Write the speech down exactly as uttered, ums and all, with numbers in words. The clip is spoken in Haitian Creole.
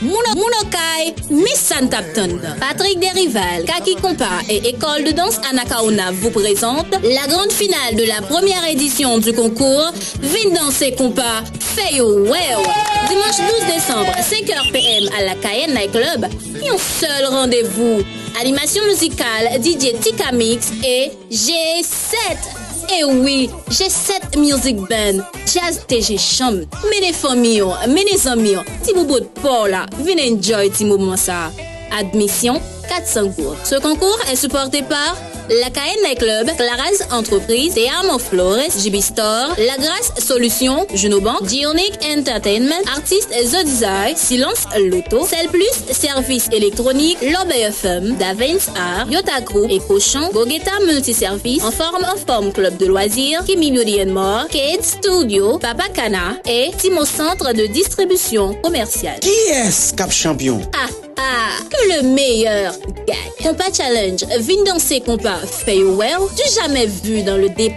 Moun, moun Okay, men sa n t ap tann nan. Patrick Derival, Kaki Konpa et École de danse Anacaona vous présente la grande finale de la première édition du concours Vin danse konpa, fè yo wè w. Dimanch douz desanm, senk è p m à la Cayenne Night Club, yon sèl randevou. Animasyon mizikal D J Tika Mix e G sèt. E wi, G sèt Music Band, Jazz T G Chanm. Mennen fanmi w, mennen zanmi w, ti boubout pa w la, vin enjoy ti moman sa. Admisyon, kat san goud. Ce concours est supporté par la Cayenne Night Club, Clara's Entreprise, Te Amo Flores, J B Store, La Grâce Solution, Juno Bank, Geonic Entertainment, Artiste Zodizay, Silence Lotto, Cell Plus, Service Électronique, Lobby F M, Davens Art, Yota Group et Cochon, Gogeta Multiservice, En Forme en Forme Club de Loisirs, Kimi Beauty and More, Kate Studio, Papa Kana et Timo Centre de Distribution Commerciale. Kiyès k ap chanpyon? Ah, ah, que le meilleur gagne. Compa Challenge, vin danse konpa, fè yo wè w, du jamais vu dans le département.